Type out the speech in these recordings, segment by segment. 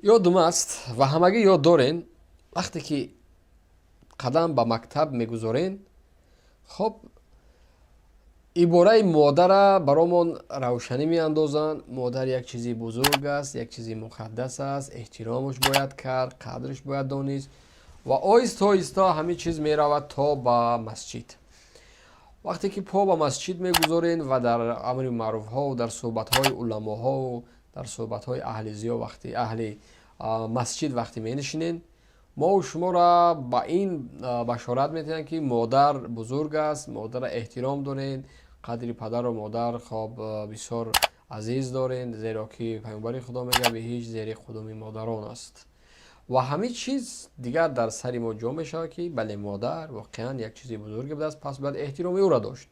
Ёдум аст ва ҳамагӣ ёд дорен, вақте ки қадам ба мактаб мегузорен, хоб, ибораи модара баромон равшанӣ меандозанд. Модар як чизи бузург аст, як чизи муқаддас аст, эҳтиромаш бояд кард, қадраш бояд донист. Ва оҳиста оҳиста ҳамин чиз меравад то ба масҷид. Вақте ки по ба масҷид мегузорен ва дар амри маъруфҳо, дар суҳбатҳои уламоҳо, дар суҳбатҳои аҳли зиё, вақти аҳли масҷид вақте менишинен, мо шуморо ба ин башорат метиҳанд, ки модар бузург аст, модарро эҳтиром дорен, қадри падару модар, хоб, бисёр азиз дорен, зеро ки паёмбари Худо мегӯяд: «Биҳишт зери қудуми модарон аст». Ва ҳамин чиз дигар дар сари мо ҷо мешавад, ки бале, модар воқеан як чизи бузурге будааст, пас бояд эҳтироми ӯро дошт.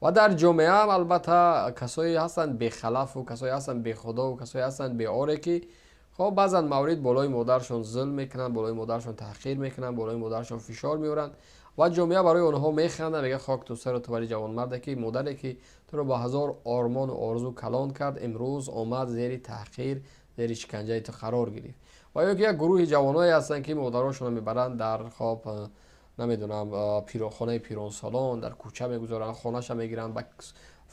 Ва дар ҷомеаам албатта касое ҳастанд бехалафу, касое ҳастанд бехудову, касое ҳастанд беоре, ки, хоб, баъзан маврид болои модаршон зулм мекунанд, болои модаршон таҳқир мекунанд, болои модаршон фишор меоранд ва ҷомеа барои онҳо механдад, мегӯяд: «Хок ту сару ту вари ҷавонмарде, ки модаре ки туро бо ҳазор ормону орзу калон кард, имрӯз омад зери таҳқир, зери шиканҷаи ту қарор гирифт». Ва ё ки як гурӯҳи ҷавоное ҳастанд, ки модарошонро мебаранд дар, хоб, намедонам, хонаи пиронсолон, дар кӯча мегузоранд, хонаша мегиранд, ба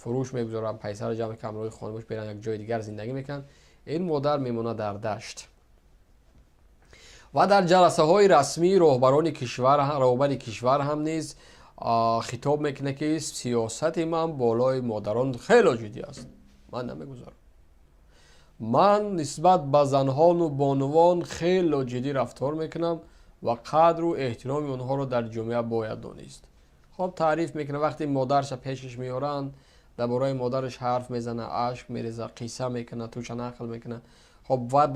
фурӯш мегузоранд, пайсаро ҷамъ мекунанд, ҳамроҳи хонумаш меранд, як ҷои дигар зиндагӣ мекунанд. Ин модар мемонад дар дашт. Ва дар ҷаласаҳои расмии роҳбарони кишвар, роҳбари кишвар ҳам низ хитоб мекунад, ки сиёсати ман болои модарон хело ҷиддӣ аст, ман намегузорам, ман нисбат ба занҳону бонувон хело ҷиддӣ рафтор мекунам ва қадру эҳтироми онҳоро дар ҷомеа бояд донист. Хоб, таъриф мекунад. Вақте модарша пешаш меоранд, дар бораи модараш ҳарф мезана, ашк мереза, қисса мекунад, туша нақл мекунад. Хоб, ва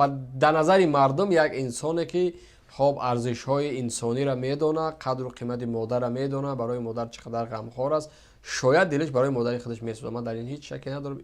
дар назари мардум як инсоне ки, хоб, арзишҳои инсониро медонад, қадру қимати модарро медонад, барои модар чӣ қадар ғамхор аст. Шояд дилаш барои модари худаш месӯзад, ман дар ин ҳеҷ шаке надорам.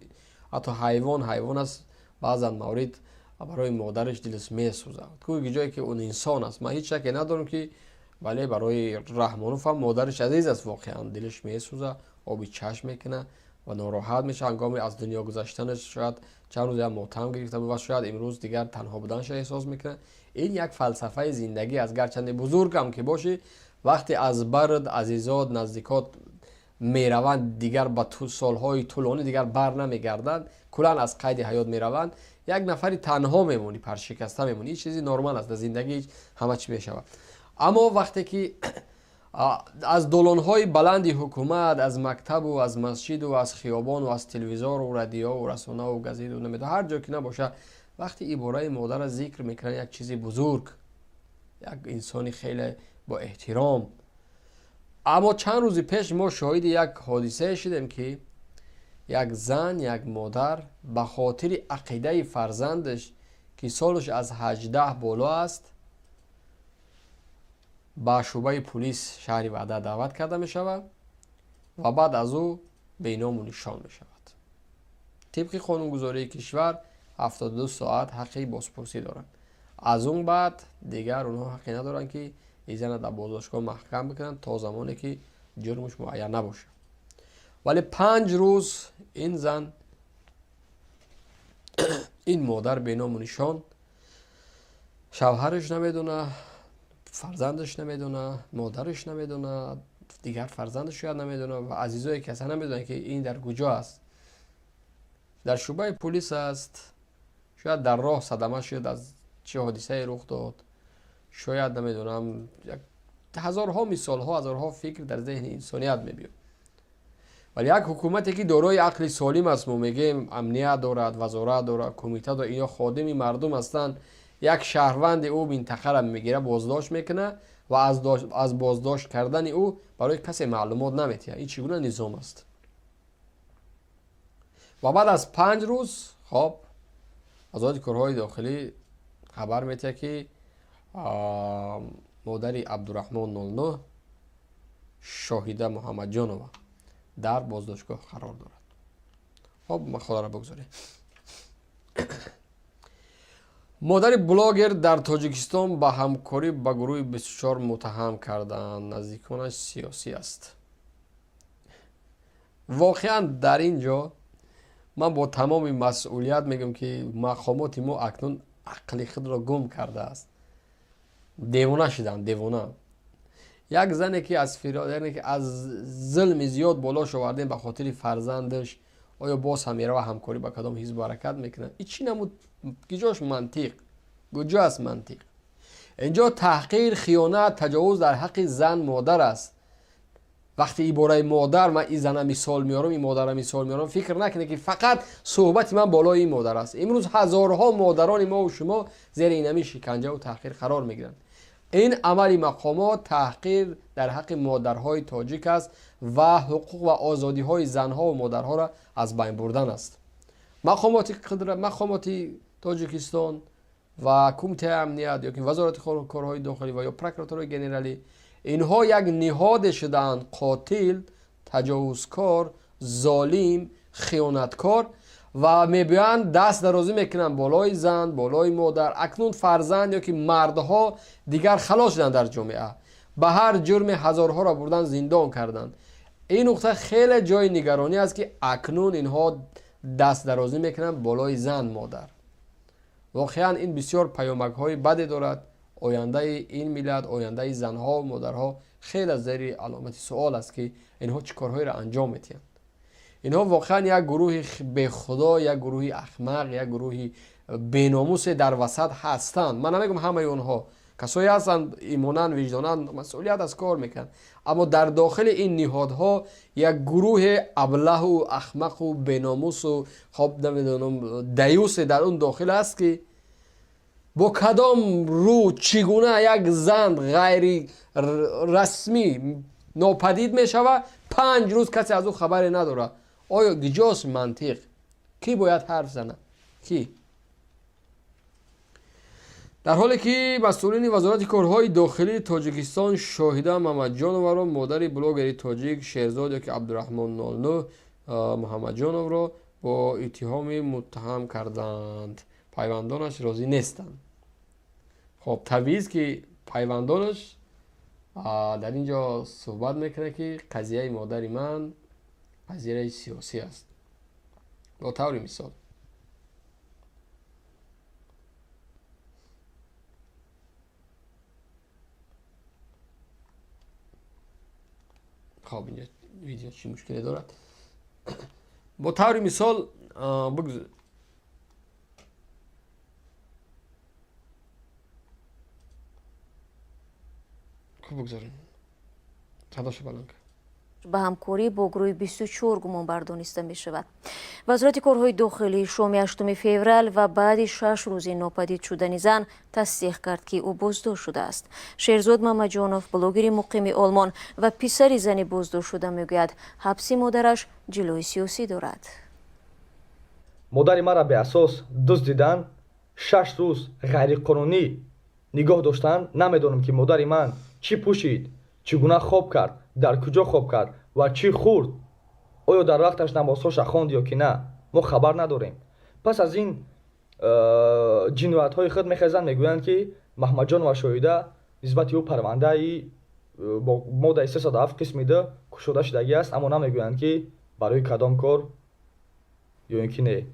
Ҳатто ҳайвон ҳайвон аст, баъзан маврид барои модараш дилаш месӯзад, ки ҷое ки он инсон аст. Ман ҳеҷ шаке надорам, ки бале, барои Раҳмонов ҳам модараш азиз аст, воқеан дилаш месӯзад, оби чашм мекунад ва нороҳат мешавад ҳангоми аз дунё гузаштанаш. Шояд чанд рӯз як мотам гирифта буд ва шояд имрӯз дигар танҳо буданашро эҳсос мекунад. Ин як фалсафаи зиндагӣ аст. Гарчанде бузургам ки бошӣ, вақте аз бард азизот, наздикот мераванд, дигар ба солҳои тӯлонӣ дигар бар намегарданд, куллан аз қайди ҳаёт мераванд, як нафари танҳо мемонӣ, паршикаста мемонӣ. Ин чизи нормал аст, дар зиндагӣ ҳама чӣ мешавад. Аммо вақте ки аз долонҳои баланди ҳукумат, аз мактабу аз масҷиду аз хиёбону аз телевизору радиову расонаву газету намедонам, ҳар ҷо ки набошад, вақте ибораи модарро зикр мекунанд, як чизи бузург, як инсони хеле бо эҳтиром. Аммо чанд рӯзи пеш мо шоҳиди як ҳодисае шудем, ки як зан, як модар ба хотири ақидаи фарзандаш, ки солаш аз 18 боло аст, ба шӯъбаи пулис шаҳри Ваҳдат даъват карда мешавад ва баъд аз ӯ беному нишон мешавад. Тибқи қонунгузории кишвар 72 соат ҳаққи бозпурсӣ доранд. Аз он баъд дигар онҳо ҳаққе надоранд, ки ин зана дар боздоштгоҳ маҳкам бикунанд, то замоне ки ҷурмаш муайян набошад. Вале 5 рӯз ин зан, ин модар беному нишон, шавҳараш намедона, фарзандаш намедона, модараш намедона, дигар фарзандаш шояд намедона ва азизое ки аслан намедонанд, ки ин дар куҷо аст. Дар шӯъбаи пулис аст, шояд дар роҳ садама шуд, аз чӣ ҳодисае рух дод, шояд намедонам. Ҳазорҳо мисолҳо, ҳазорҳо фикр дар зеҳни инсоният мебиёд. Вале як ҳукумате ки дорои ақли солим аст, мо мегӯем, амният дорад, вазорат дорад, кумита дорад, ино ходими мардум ҳастанд, як шаҳрванди ӯ минтақаро мегирад, боздошт мекунад ва аз боздошт кардани ӯ барои касе маълумот наметиҳад. Ин чӣ гуна низом аст? Ва баъд аз 5 рӯз, хоб, вазорати корҳои дохилӣ хабар метиҳад, ки модари Абдураҳмон 09, Шоҳида Муҳаммадҷонова, дар боздоштгоҳ қарор дорад. Хоб, мақоларо бигзорем. Модари блогер дар Тоҷикистон ба ҳамкорӣ ба гурӯҳи 24 муттаҳам карданд, наздиконаш сиёсӣ аст. Воқеан, дар ин ҷо ман бо тамоми масъулият мегӯям, ки мақомоти мо акнун Ақли худро гум кардааст, девона шуданд, девона. Як зане ки аз яъне ки аз зулми зиёд болош овардем ба хотири фарзандаш, оё боз ҳам мерава ҳамкорӣ ба кадом ҳизбу ҳаракат мекунад? И чӣ намуд? Куҷош мантиқ? Куҷо аст мантиқ? Инҷо таҳқир, хиёнат, таҷовуз дар ҳаққи зан, модар аст. Вақте ибораи модар, ман ин зана мисол меорам, ин модара мисол меорам, фикр накунед ки фақат суҳбати ман болои ин модар аст. Имрӯз ҳазорҳо модарони мо шумо зери инами шиканҷаву таҳқир қарор мегиранд. Ин амали мақомот таҳқир дар ҳаққи модарҳои тоҷик аст ва ҳуқуқ ва озодиҳои занҳо ва модарҳоро аз байн бурдан аст. Мақомоти қудрат, мақомоти Тоҷикистон ва Кумитаи амният ёки Вазорати корҳои дохилӣ ва ё прокуратураи генералӣ, инҳо як ниҳоде шудаанд қотил, таҷовузкор, золим, хиёнаткор ва мебиёянд даст дарозӣ мекунанд болои зан, болои модар. Акнун фарзанд ёки мардҳо дигар халос шуданд дар ҷомеа. Ба ҳар ҷурме ҳазорҳоро бурдан зиндон карданд. Ин нуқта хеле ҷои нигаронӣ аст, ки акнун инҳо даст дарозӣ мекунанд болои зан, модар. Воқеан ин бисёр паёмакҳои баде дорад. Ояндаи ин миллат, ояндаи занҳо, модарҳо хеле зери аломати суол аст, ки инҳо чӣ корҳоеро анҷом медиҳанд. Инҳо воқеан як гурӯҳи бехудо, як гурӯҳи ахмақ, як гурӯҳи беномусе дар васат ҳастанд. Ман намегӯям ҳамаи онҳо, касое ҳастанд имонан, виҷдонан, масъулият аз кор мекунанд, аммо дар дохили ин ниҳодҳо як гурӯҳи аблаҳу ахмақу беномусу хоб намедонам даюсе дар он дохил аст, ки бо кадом рӯ чӣ гуна як зан ғайри расмӣ нопадид мешавад, 5 рӯз касе аз ӯ хабаре надорад. Оё куҷост мантиқ? Кӣ бояд ҳарф занад? Кӣ? Дар ҳоле ки масъулини Вазорати корҳои дохилии Тоҷикистон Шоҳида Мамаҷоноваро, модари блогери тоҷик Шерзод ёки Абдураҳмон 09 Муҳаммадҷоновро бо иттиҳоми муттаҳам карданд, пайвандонаш розӣ нестанд. Хоб, табиист ки пайвандонаш дар ин ҷо суҳбат мекунад, ки қазияи модари ман қазияи сиёсӣ аст. Бо таври мисол хоб, инҷо видео чӣ мушкиле дорад? Бо таври мисол бигзорем, садошо баланд кар. Ба ҳамкорӣ бо гурӯҳи 24 гумонбар дониста мешавад. Вазорати корҳои дохилӣ шоми 8 феврал ва баъди 6 рӯзи нопадид шудани зан тасдиқ кард, ки ӯ боздошт шудааст. Шерзод Мамаҷонов, блогери муқими Олмон ва писари зани боздоштшуда, мегӯяд, ҳабси модараш ҷилои сиёсӣ дорад. Модари маро беасос дуздидан, 6 рӯз ғайриқонунӣ нигоҳ доштан. Намедонам, ки модари ман чӣ пӯшид, чӣ гуна хоб кард, дар куҷо хоб кард ва чӣ хӯрд, оё дар вақташ намозҳоша хонд ё ки на, мо хабар надорем. Пас аз ин ҷиноятҳои худ мехезанд, мегӯянд, ки Маҳмадҷонова Шоҳида нисбати ӯ парвандаи бо моддаи 307 қисми 2 кушода шудагӣ аст, аммо намегӯянд, ки барои кадом кор ё ин ки не.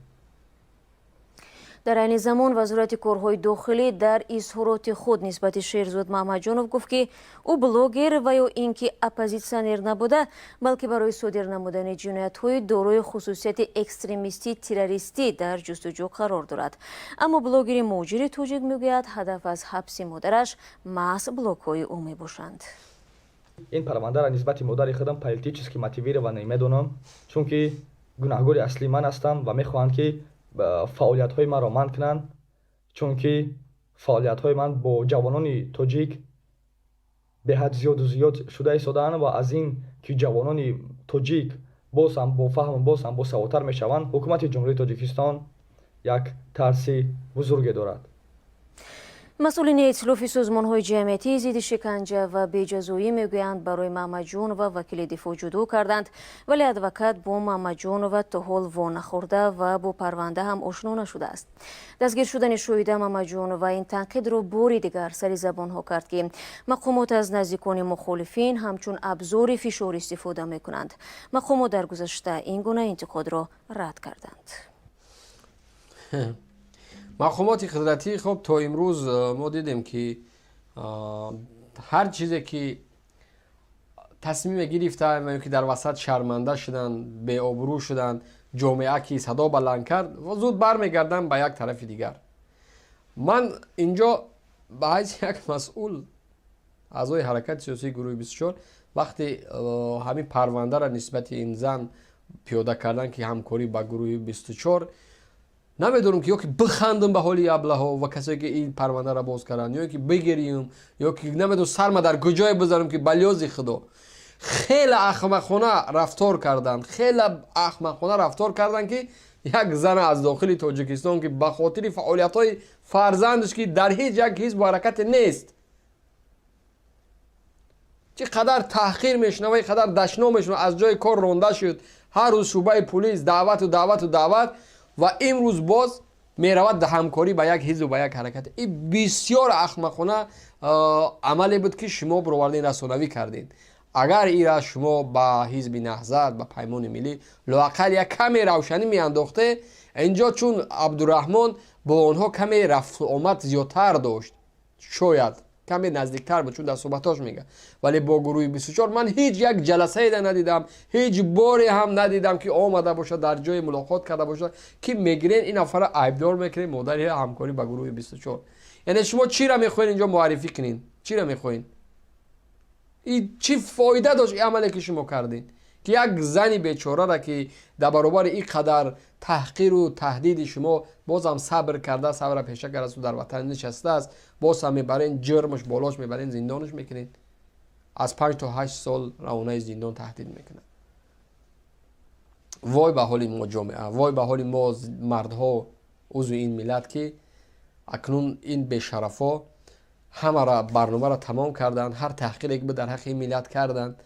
Дар айни замон Вазорати корҳои дохилӣ дар изҳороти худ нисбати Шерзод Маҳмадҷонов гуфт, ки ӯ блогер ва ё ин ки оппозитсионер набуда, балки барои содир намудани ҷиноятҳои дорои хусусияти экстремистӣ террористӣ дар ҷустуҷӯ қарор дорад. Аммо блогери муҳоҷири тоҷик мегӯяд, ҳадаф аз ҳабси модараш маҳз блогҳои ӯ мебошанд. Ин парвандаро нисбати модари худам политически мотивированный медонам, чунки гунаҳгори аслӣ ман ҳастам ва мехоҳанд, ки фаъолиятҳои маро манъ кунанд, чунки фаъолиятҳои ман бо ҷавонони тоҷик беҳад зиёду зиёд шуда истодаанд ва аз ин ки ҷавонони тоҷик боз ҳам бофаҳму боз ҳам босаводтар мешаванд, ҳукумати Ҷумҳурии Тоҷикистон як тарси бузурге дорад. Масъулини Эътилофи созмонҳои ҷамъиятии зидди шиканҷа ва беҷазоӣ мегӯянд, барои Маҳмадҷонова вакили дифоъ ҷудо карданд, вале адвокат бо Маҳмадҷонова то ҳол во нахӯрда ва бо парванда ҳам ошно нашудааст. Дастгир шудани Шоҳида Маҳмадҷонова ин танқидро бори дигар сари забонҳо кард, ки мақомот аз наздикони мухолифин ҳамчун абзори фишор истифода мекунанд. Мақомот дар гузашта ин гуна интиқодро рад карданд. Мақомоти қудратӣ хоб то имрӯз мо дидем, ки ҳар чизе ки тасмиме гирифта ва ё ки дар васат шарманда шуданд, беобрӯ шуданд, ҷомеа ки садо баланд кард, зуд бармегарданд ба як тарафи дигар. Ман инҷо ба ҳайси як масъул аъзои ҳаракати сиёсии гурӯҳи 24 вақте ҳамин парвандаро нисбати ин зан пиёда кардан, ки ҳамкорӣ ба гурӯҳи 24, намедонам ки ё ки бихандам ба ҳоли аблаҳо ва касое ки ин парвандаро боз карданд, ё ки бигирیم, ё ки намедонам сарма дар куҷое бизанам, ки балёзи худо хеле ахмақона рафтор карданд, хеле ахмақона рафтор карданд, ки як зан аз дохили Тоҷикистон, ки ба хотири фаъолиятҳои фарзандаш, ки дар ҳеҷ як ҳизбу ҳаракате нест, чӣ қадар таҳқир мешунава, чӣ қадар дашном мешунава, аз ҷои кор ронда шуд, ҳар рӯз шӯъбаи пулис даъвату даъвату даъват, ва имрӯз боз меравад ҳамкорӣ ба як ҳизбу ба як ҳаракат. Ин бисёр ахмақона амале буд, ки шумо бировардин, расонавӣ кардед. Агар ира шумо ба ҳизби Наҳзат, ба Паймони Миллӣ лоақал як каме равшанӣ меандохте, инҷо чун Абдураҳмон бо онҳо каме рафту омад зиёдтар дошт, шояд каме наздиктар буд, чун дар суҳбатҳош мегӯяд, вале бо гурӯҳи 24 ман ҳеҷ як ҷаласае надидам, ҳеҷ боре ҳам надидам, ки омада бошад, дар ҷое мулоқот карда бошад, ки мегирен ин нафарро айбдор мекунед, модари ҳамкорӣ ба гурӯҳи 24. Яъне шумо чиро мехоҳед инҷо муаррифӣ кунед? Чиро мехоҳед? И чӣ фоида дошт ин амале, ки шумо кардед, ки як зани бечораро, ки дар баробари ин қадар таҳқиру таҳдиди шумо бозам сабр карда, сабра пеша кардасту дар ватан нишастааст, боз ҳам мебарен ҷирмаш болош мебарен зиндонаш мекунед, аз 5 то 8 сол равонаи зиндон таҳдид мекунад. Вой ба ҳоли мо ҷомеа, вой ба ҳоли мо мардҳо, узви ин миллат, ки акнун ин бешарафҳо ҳамаро барномаро тамом карданд, ҳар таҳқире ки дар ҳаққи ин миллат карданд.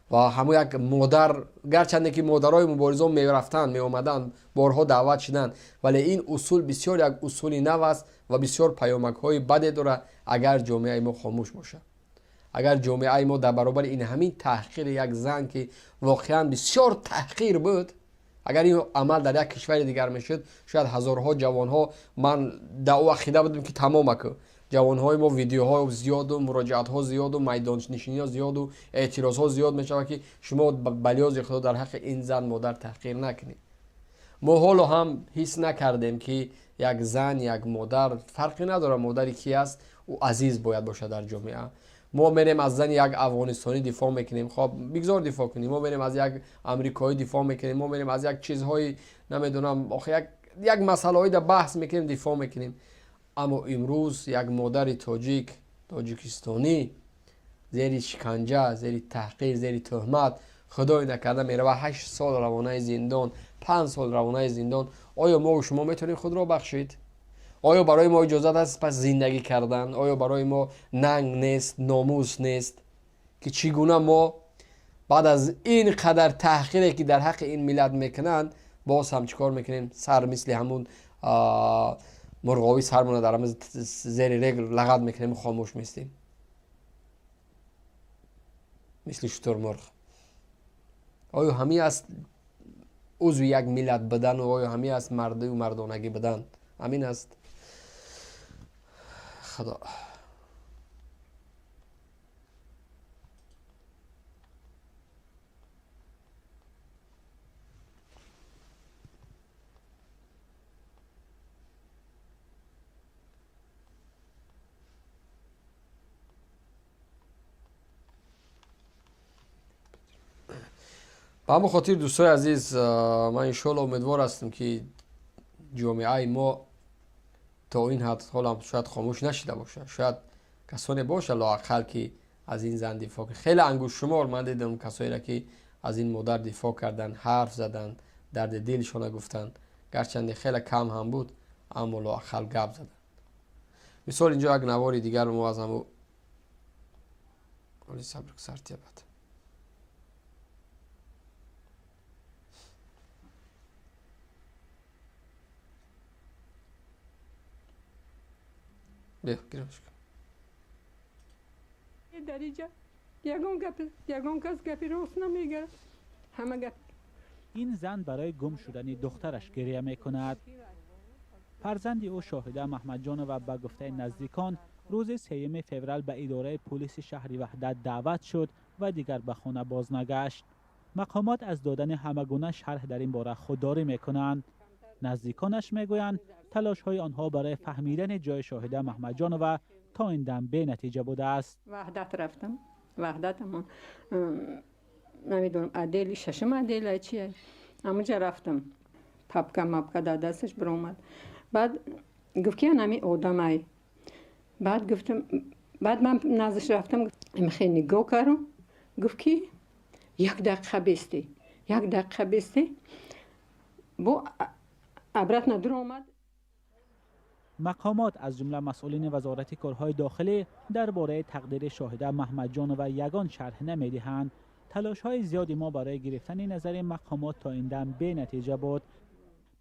Ва ҳамон як модар, гарчанде ки модарои муборизон мерафтанд, меомаданд, борҳо даъват шуданд, вале ин усул бисёр як усули нав аст ва бисёр паёмакҳои баде дорад, агар ҷомеаи мо хомӯш бошад, агар ҷомеаи мо дар баробари ин ҳамин таҳқири як зан, ки воқеан бисёр таҳқир буд, агар ин амал дар як кишвари дигар мешуд, шояд ҳазорҳо ҷавонҳо, ман дар ӯ ақида будам, ки тамом аку ҷавонҳои мо видеоҳо зиёду муроҷиатҳо зиёду майдоннишиниҳо зиёду эътирозҳо зиёд мешавад, ки шумо балёзи худо дар ҳаққи ин зан модар таҳқир накунед. Мо ҳоло ҳам ҳис накардем, ки як зан, як модар, фарқе надорад модари ки аст, ӯ азиз бояд бошад дар ҷомеа. Мо мерем аз зани як афғонистонӣ дифоъ мекунем, хоб бигзор дифоъ кунем, мо мерем аз як амрикоӣ дифоъ мекунем, мо мерем аз як чизҳои намедонам, охи як масъалаҳое да баҳс мекунем, дифоъ мекунем. Аммо имрӯз як модари тоҷик, тоҷикистонӣ зери шиканҷа, зери таҳқир, зери тӯҳмат, худое накарда мерава 8 сол равонаи зиндон, 5 сол равонаи зиндон. Оё мо шумо метавонем худро бахшид? Оё барои мо иҷозат аст пас зиндагӣ кардан? Оё барои мо нанг нест, номус нест, ки чӣ гуна мо баъд аз ин қадар таҳқире, ки дар ҳаққи ин миллат мекунанд, боз ҳам чӣ кор мекунем? Сар мисли ҳамун мурғовӣ сармона дар ҳамин зери рег лағат мекунем, хомӯш местем мисли шутурмурғ. Оё ҳамин аст узви як миллат будану? Оё ҳамин аст мардию мардонагӣ будан? Ҳамин аст? Худо. Ба ҳамон хотир, дӯстои азиз, ман иншоалло умедвор ҳастам, ки ҷомеаи мо то ин ҳад ҳолам шояд хомӯш нашида бошад, шояд касоне бошад лоақал, ки аз ин зан дифоъ кунад. Хеле ангуштшумор ман дидам касоеро, ки аз ин модар дифоъ карданд, ҳарф заданд, дарди дилшона гуфтанд, гарчанде хеле кам ҳам буд, аммо лоақал гап заданд. Мисол, инҷо як навори дигар мо аз ҳамун сабр сартиябад. Биё, гираш кун. Дар инҷа ягон гап, ягон кас гапи рост намегӯяд, ҳама гап. Ин зан барои гум шудани духтараш гиря мекунад. Фарзанди ӯ Шоҳида Маҳмадҷонова ба гуфтаи наздикон рӯзи 3 феврал ба идораи пулиси шаҳри Ваҳдат даъват шуд ва дигар ба хона боз нагашт. Мақомот аз додани ҳама гуна шарҳ дар ин бора худдорӣ мекунанд. Наздиконаш мегӯянд талошҳои онҳо барои фаҳмидани ҷои Шоҳида Маҳмадҷонова то ин дам бенатиҷа будааст. Ваҳдат рафтам. Ваҳдат ҳамон намедонам отдели шашум отдела чие. Ҳамонҷа рафтам. Папка мапка дар дасташ биромад. Баъд гуфт ки ҳами одамай. Баъд гуфтам, баъд ман наздаш рафтам, хеле нигоҳ кардам, гуфт ки як дақиқа бестӣ, як дақиқа бестӣ. Бо обратно дуромад. Мақомот аз ҷумла масъулини Вазорати корҳои дохилӣ дар бораи тақдири Шоҳида Маҳмадҷонова ягон шарҳ намедиҳанд. Талошҳои зиёди мо барои гирифтани назари мақомот то ин дам бенатиҷа буд.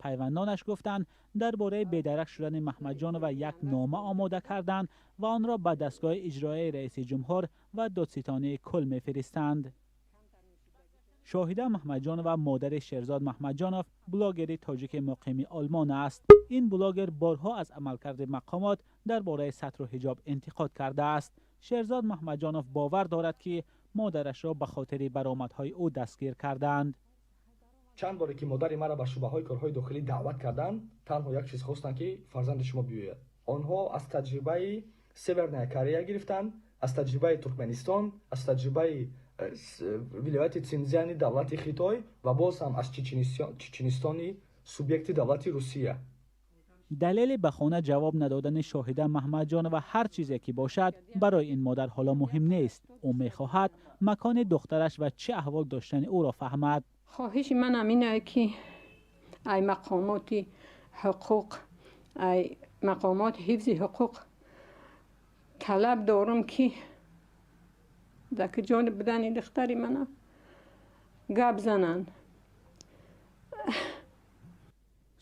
Пайвандонаш гуфтанд дар бораи бедарак шудани Маҳмадҷонова як нома омода карданд ва онро ба дастгоҳи иҷроияи раиси ҷумҳур ва додситонии кул мефиристанд. Шоҳида Маҳмадҷонова модари Шерзод Маҳмадҷонов, блогери тоҷики муқими Олмон аст. Ин блогер борҳо аз амалкарди мақомот дар бораи сатру ҳиҷоб интиқод кардааст. Шерзод Маҳмадҷонов бовар дорад ки модарашро ба хотири баромадҳои ӯ дастгир карданд. Чанд боре ки модари маро ба шӯъбаҳои корҳои дохилӣ даъват карданд, танҳо як чиз хостанд ки фарзанди шумо биёяд. Онҳо аз таҷрибаи Северная Корея гирифтанд, аз таҷрибаи Туркманистон, аз таҷрибаи вилояти Синзяни давлати Хитой ва боз ҳам аз Чеченистони субъекти давлати Русия. Далели ба хона ҷавоб надодани Шоҳида Маҳмадҷонова ҳар чизе ки бошад, барои ин модар ҳоло муҳим нест. Ӯ мехоҳад макони духтараш ва чӣ аҳвол доштани ӯро фаҳмад. Хоҳиши манам ине ки ай мақомоти ҳуқуқ, ай мақомоти ҳифзи ҳуқуқ талаб дорам ки дар куҷо будани духтари мана гап зананд.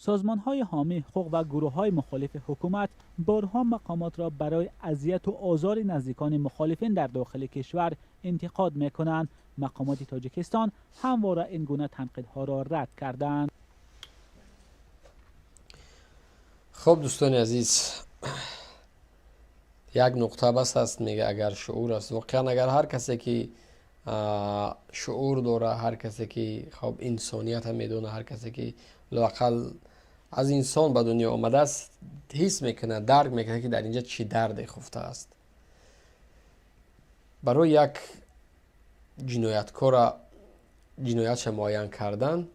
Созмонҳои ҳомии ҳуқуқ ва гурӯҳҳои мухолифи ҳукумат борҳо мақомотро барои азияту озори наздикони мухолифин дар дохили кишвар интиқод мекунанд. Мақомоти Тоҷикистон ҳамвора ин гуна танқидҳоро рад карданд. Хуб, дӯстони азиз, як нуқта бас аст, мега агар шуур аст. Воқеан агар ҳар касе ки шуур дора, ҳар касе ки хоб инсониятро медона, ҳар касе ки лоақал аз инсон ба дунё омадааст, ҳис мекунад, дарк мекунад ки дар инҷа чӣ дарде хуфтааст. Барои як ҷинояткора ҷиноятша муайян кардан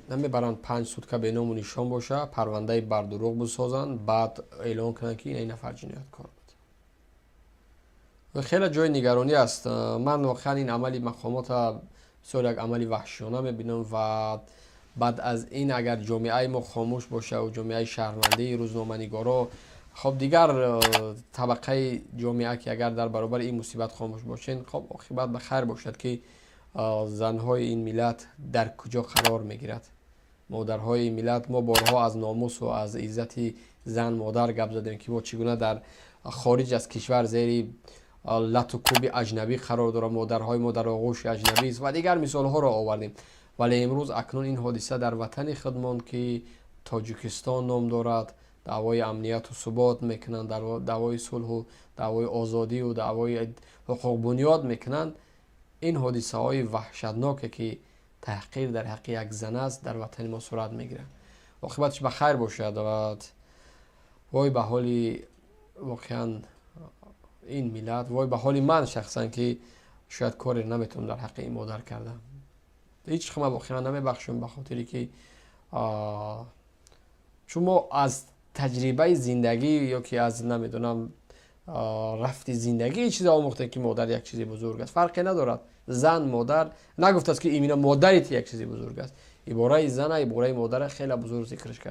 намебаранд 5 сутка беному нишон боша, парвандаи бардурӯғ бисозанд, баъд эълон кунанд ки ин нафар ҷинояткор буд. Хеле ҷои нигаронӣ аст. Ман воқеан ин амали мақомота бисёр як амали ваҳшиёна мебинам ва баъд аз ин агар ҷомеаи мо хомӯш бошаву ҷомеаи шаҳрвандии, рӯзноманигоро, хоб дигар табақаи ҷомеа ки агар дар баробари ин мусибат хомӯш бошен, хоб оқибат ба хайр бошад ки занҳои ин миллат дар куҷо қарор мегирад. Модарҳои ин миллат, мо борҳо аз номусу аз иззати зан модар гап задем ки мо чӣ гуна дар хориҷ аз кишвар зери лату кӯби аҷнабӣ қарор дорад, модарҳои мо дар оғӯши аҷнабист ва дигар мисолҳоро овардем. Вале имрӯз акнун ин ҳодиса дар ватани худмон ки Тоҷикистон ном дорад, даъвои амнияту субот мекунанд, даъвои сулҳу даъвои озодию даъвои ҳуқуқбунёд мекунанд, ин ҳодисаҳои ваҳшатноке ки таҳқир дар ҳаққи як зан аст дар ватани мо сурат мегирад. Оқибатш ба хайр бошад ва вой ба ҳоли воқеан ин миллат, вой ба ҳоли ман шахсан ки шояд коре наметавонам дар ҳаққи ин модар кардам. Ҳеҷ ман воқеан намебахшам, ба хотире ки чун мо аз таҷрибаи зиндагӣ ё ки аз намедонам рафти зиндагӣ чизе омӯхтем ки модар як чизи бузург аст. Фарқе надорад. Зан модар нагуфтааст ки именно модари ту як чизи бузург аст. Ибораи зана, ибораи модара хеле бузург зикраш кард.